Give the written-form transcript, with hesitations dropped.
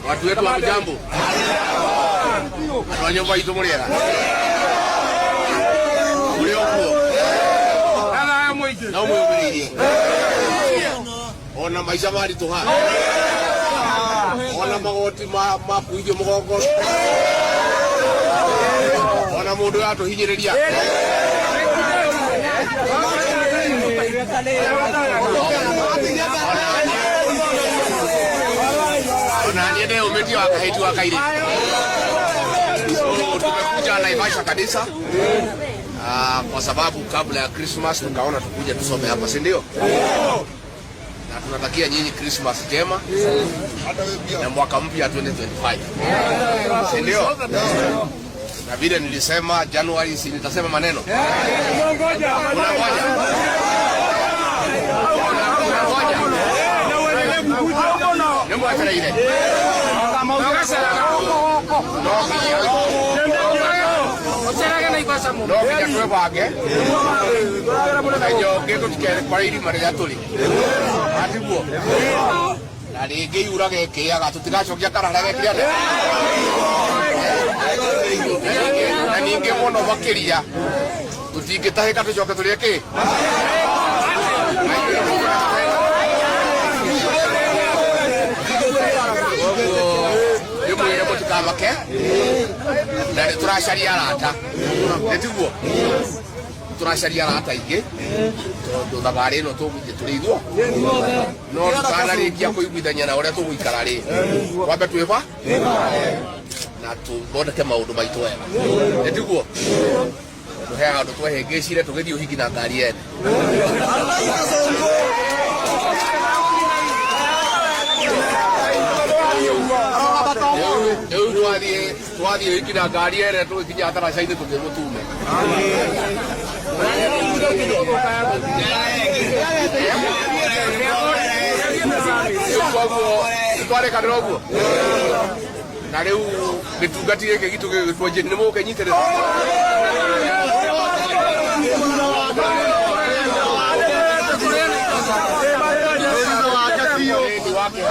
Watu wetu hamjambo? Andũ a nyũmba itũ mũrĩega? Mũrĩ o kuo? No mwĩyũmĩrĩirie? Ona maica maritũha, ona magoti makuithio mũgongo, ona mũndũ ũyũ atũhinyĩrĩria. Ona niĩ ndĩyũmĩtie wa kahĩti wa kairĩtu. So tumekuja Naivasha kanisa kwa sababu kabla ya Christmas tukaona tukuja tusome hapa, si ndio? Na tunatakia nyinyi Christmas njema na mwaka mpya 2025, si ndio? Na vile nilisema January, si nitasema maneno. Unangoja. Unangoja. Nĩmwetereire no nginya twĩbange na njoke tũtikekore irima rĩrĩa tũrĩ atiguo na rĩngĩ yurage ĩkĩaga tũtigacokia karara gekire atĩa na ningĩ mũno makĩria tũtingĩtahĩka tũcoke tũrĩe kĩ. Koguo ndĩmwĩre mũtikamake na nĩ tũracaria arata, nĩ tiguo? Tũracaria arata aingĩ tondũ thabarĩ ĩno tũgũthiĩ tũrĩ ithuo no tũtanarĩkia kũiguithania na ũrĩa tũgũikara rĩ, twambe twĩba na tũthondeke maũndũ maitũ wega, nĩ tiguo? Tondũ he handũ twehĩngĩcire tũgĩthiĩ ũhiki na ngari ene. Rĩu twathiĩ ũhiki na ngari ene, tũgĩkinya taraca-inĩ tũkĩrwo tume. Rĩu koguo nĩtwarĩkanĩra ũguo na rĩu gĩtungati gĩkĩ gitũ gĩgĩtwo njĩni nĩ mũgũkĩnyitĩrĩra.